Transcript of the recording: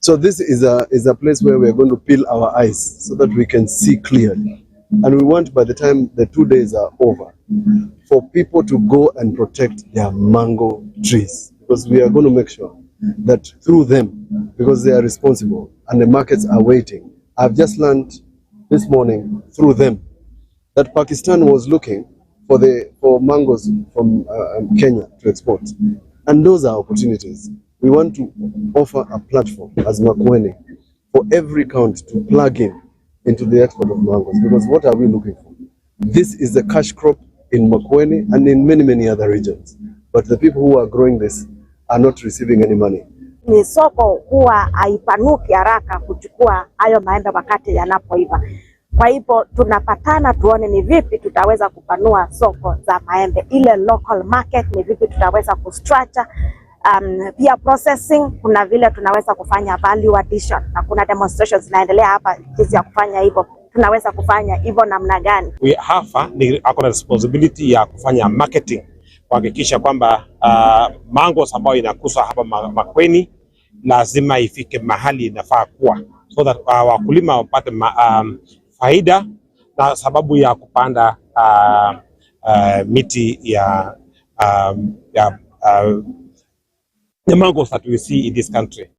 So this is a place where we are going to peel our eyes so that we can see clearly. And we want, by the time the 2 days are over, for people to go and protect their mango trees, because we are going to make sure that through them, because they are responsible and the markets are waiting. I've just learned this morning through them that Pakistan was looking for mangoes from Kenya to export, and those are opportunities. We want to offer a platform as Makueni for every county to plug in into the export of mangoes, because what are we looking for? This is the cash crop in Makueni and in many, many other regions, but the people who are growing this are not receiving any money. Ni soko huwa haipanuki haraka kuchukua hayo maembe wakati yanapoiva. Kwa hivyo tunapatana tuone ni vipi tutaweza kupanua soko za maembe, ile local market, ni vipi tutaweza kustructure pia processing, kuna vile tunaweza kufanya value addition na kuna demonstrations zinaendelea hapa jinsi ya kufanya hivyo. Tunaweza kufanya hivyo namna gani? We hapa ni ako na responsibility ya kufanya marketing, kuhakikisha kwamba mangoes ambayo inakuswa hapa Makueni lazima ifike mahali inafaa kuwa, so that wakulima wapate faida na sababu ya kupanda miti ya the mangoes that we see in this country.